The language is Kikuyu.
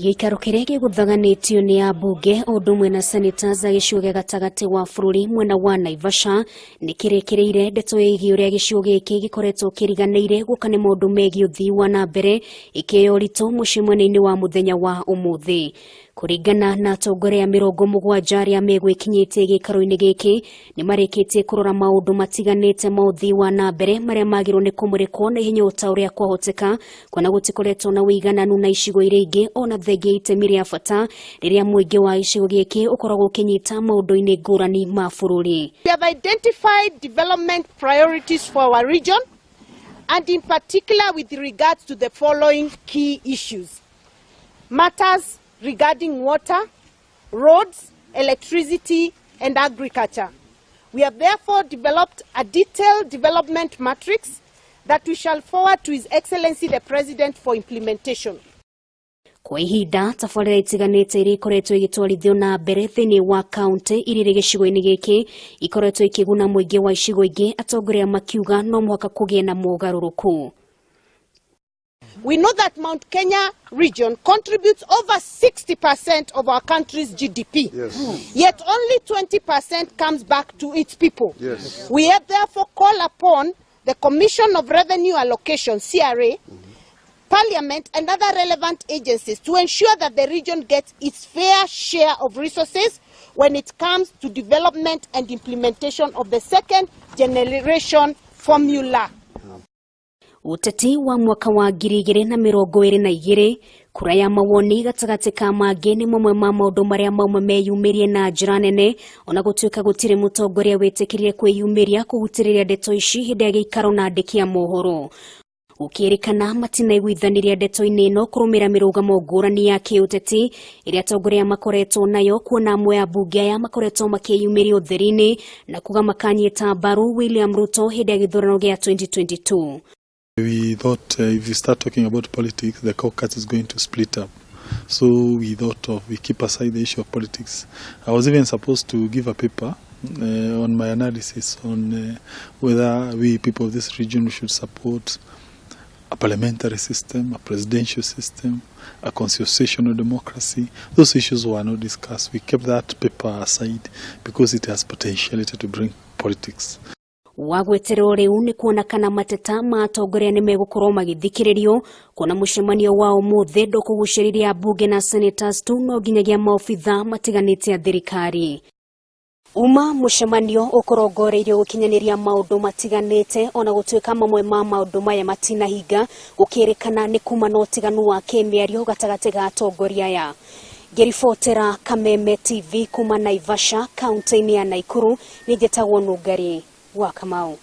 Gĩikaro kĩrĩa gĩgũthaganĩtio nĩ ambunge o ũndũ ũmwe na senators a gĩcigo gĩa gatagatĩ wa bũrũri mwena wa Naivasha nĩ kĩrĩkĩrĩire ndeto ĩgiĩ ũrĩa gĩcigo gĩkĩ gĩkoretwo kĩriganĩire gũka nĩ maũndũ megiĩ ũthii wa na mbere ĩkĩoya ũritũ mũcemanio-inĩ wa mũthenya wa ũmũthĩ. Kũringana na atongoria 70 arĩa megwĩkinyĩtie gĩikaro-inĩ gĩkĩ nĩ marĩkĩtie kũrora maũndũ matiganĩte ma ũthii wa na mbere marĩa magĩrĩirwo nĩ kũmũrĩkwo na ihenya o ta ũrĩa kwahoteka, kuona gũtikoretwo na ũigananu na icigo iria ingĩ ona thengia itemi rĩa bata rĩrĩa mũingĩ wa gĩcigo gĩkĩ ũkoragwo ũkĩnyita maũndũ-inĩ ngũrani ma bũrũri. We have identified development priorities for our region, and in particular with regards to the following key issues. Matters regarding water, roads, electricity, and agriculture. We have therefore developed a detailed development matrix that we shall forward to His Excellency the President for implementation. Kwa ihinda tabarĩra itiganĩte iria ikoretwo igĩtwarithio na mbere thĩinĩ wa kaunti iria irĩ gĩcigo-inĩ gĩkĩ ikoretwo ikĩguna mũingĩ wa icigo ingĩ, atongoria makiuga no mũhaka kũgĩe na mogarũrũku. We know that Mount Kenya region contributes over 60% of our country's GDP. Yet only 20% comes back to its people. We have therefore called upon the Commission of Revenue Allocation, CRA, Parliament and other relevant agencies to ensure that the region gets its fair share of resources when it comes to development and implementation of the second generation formula. Ũteti wa mwaka wa 2022, kura ya mawoni gatagatĩ ka mangĩ nĩ mamwe ma maũndũ marĩa mauma meyumĩrie na njĩra nene, ona gũtuĩka gũtirĩ mũtongoria wĩtĩkĩrire kwĩyumĩria kũhutĩrĩria ndeto ici hĩndĩ ya gĩikaro na andĩki a mohoro. Gũkĩrĩkana matinaiguithanirie ndeto-inĩ ĩno kũrũmĩrĩra mĩrũgamo ngũrani ya kĩũteti ĩrĩa atongoria makoretwo nayo, kuona amwe a mbunge aya makoretwo makĩyumĩria ũtheri-inĩ na kuga makanyita mbaru William Ruto hĩndĩ ya gĩthurano gĩa 2022. We thought if you start talking about politics, the caucus is going to split up. So we thought of, we keep aside the issue of politics. I was even supposed to give a paper on my analysis on whether we people of this region should support a parliamentary system, a presidential system, a constitutional democracy. Those issues were not discussed. We kept that paper aside because it has potentiality to bring politics. Wa gwetererwo rĩu nĩ kuona kana mateta ma atongoria nĩ megũkorwo magĩthikĩrĩrio, kuona mũcemanio wa ũmũthĩ ndũkũgucĩrĩria ambunge na senators tu, no nginyagia maobitha matiganĩte a thirikari. Uma mũcemanio ũkũrongoreirio gũkinyanĩria maũndũ matiganĩte, ona gũtuĩka mamwe ma maũndũ maya matinahinga, gũkĩrĩkana nĩ kuma na ũtiganu wa kĩmĩario gatagatĩ ga atongoria aya. Ngĩribotera Kameme TV kuma Naivasha, kaunti-inĩ ya Naikuru, nĩ njĩtagwo Nũngari wa Kamau.